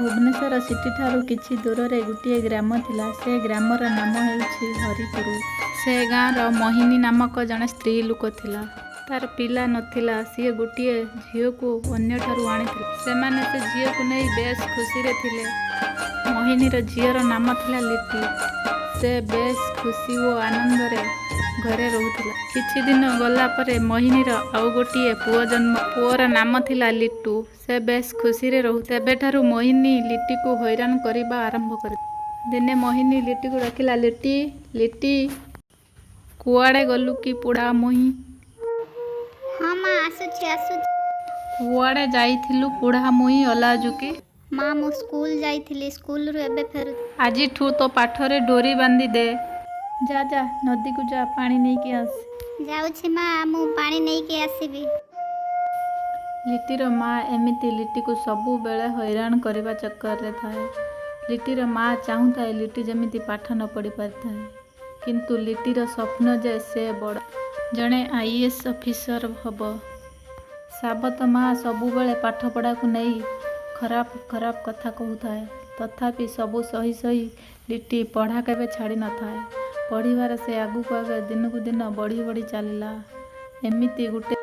ଭୁବନେଶ୍ୱର ସିଟିଠାରୁ କିଛି ଦୂରରେ ଗୋଟିଏ ଗ୍ରାମ ଥିଲା। ସେ ଗ୍ରାମର ନାମ ହେଉଛି ହରିପୁର। ସେ ଗାଁର ମୋହିନୀ ନାମକ ଜଣେ ସ୍ତ୍ରୀ ଲୋକ ଥିଲା। ତାର ପିଲା ନଥିଲା। ସିଏ ଗୋଟିଏ ଝିଅକୁ ଅନ୍ୟଠାରୁ ଆଣିଥିଲା। ସେମାନେ ସେ ଝିଅକୁ ନେଇ ବେଶ୍ ଖୁସିରେ ଥିଲେ। ମୋହିନୀର ଝିଅର ନାମ ଥିଲା ଲିଟି। ସେ ବେଶ୍ ଖୁସି ଓ ଆନନ୍ଦରେ ଘରେ ରହୁଥିଲା। କିଛି ଦିନ ଗଲା ପରେ ମୋହିନୀର ଆଉ ଗୋଟିଏ ପୁଅ ଜନ୍ମ। ପୁଅର ନାମ ଥିଲା ଲିଟୁ। ସେ ବେଶ୍ ଖୁସିରେ ରହୁ। ସେବେଠାରୁ ମୋହିନୀ ଲିଟିକୁ ହଇରାଣ କରିବା ଆରମ୍ଭ କରିଦେଲା। ଦିନେ ମୋହିନୀ ଲିଟିକୁ ଡାକିଲା, "ଲିଟି, ଲିଟି, କୁଆଡ଼େ ଗଲୁ କି ପୁଡ଼ା ମୁହିଁ? ହଁ ମା, ଆସୁଛି, ଆସୁଛି। କୁଆଡ଼େ ଯାଇଥିଲୁ ପୁଡ଼ା ମୁହିଁ ଅଲାଜୁକି? ମା, ମୁଁ ସ୍କୁଲ ଯାଇଥିଲି। ସ୍କୁଲରୁ ଏବେ ଫେରୁ। ଆଜିଠୁ ତୋ ପାଠରେ ଡୋରି ବାନ୍ଧି ଦେ। ଯା, ଯା, ନଦୀକୁ ଯା, ପାଣି ନେଇକି ଆସ।" ଯାଉଛି ମା, ମୁଁ ପାଣି ନେଇକି ଆସିବି। ଲିଟିର ମା ଏମିତି ଲିଟିକୁ ସବୁବେଳେ ହଇରାଣ କରିବା ଚକ୍କରରେ ଥାଏ। ଲିଟିର ମା ଚାହୁଁଥାଏ ଲିଟି ଯେମିତି ପାଠ ନ ପଢ଼ି ପାରିଥାଏ। କିନ୍ତୁ ଲିଟିର ସ୍ୱପ୍ନ ଯେ ସେ ବଡ଼ ଜଣେ ଆଇଏଏସ୍ ଅଫିସର ହେବ। ସାବତ ମା ସବୁବେଳେ ପାଠପଢ଼ାକୁ ନେଇ ଖରାପ ଖରାପ କଥା କହୁଥାଏ। ତଥାପି ସବୁ ସହି ସହି ଲିଟି ପଢ଼ା କେବେ ଛାଡ଼ି ନଥାଏ। ପଢ଼ିବାରେ ସେ ଆଗକୁ ଆଗ ଦିନକୁ ଦିନ ବଢ଼ି ବଢ଼ି ଚାଲିଲା। ଏମିତି ଗୋଟେ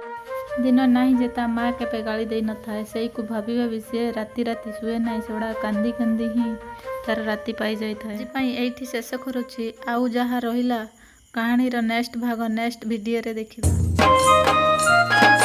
ଦିନ ନାହିଁ ଯେ ତା ମା କେବେ ଗାଳି ଦେଇ ନଥାଏ। ସେଇକୁ ଭାବି ଭାବି ସିଏ ରାତି ରାତି ଶୁଏ ନାହିଁ। ସେଗୁଡ଼ା କାନ୍ଦି କାନ୍ଦି ହିଁ ତାର ରାତି ପାହିଯାଇଥାଏ। ଆଜି ପାଇଁ ଏଇଠି ଶେଷ କରୁଛି। ଆଉ ଯାହା ରହିଲା କାହାଣୀର ନେକ୍ସଟ ଭାଗ ନେକ୍ସଟ ଭିଡ଼ିଓରେ ଦେଖିବା।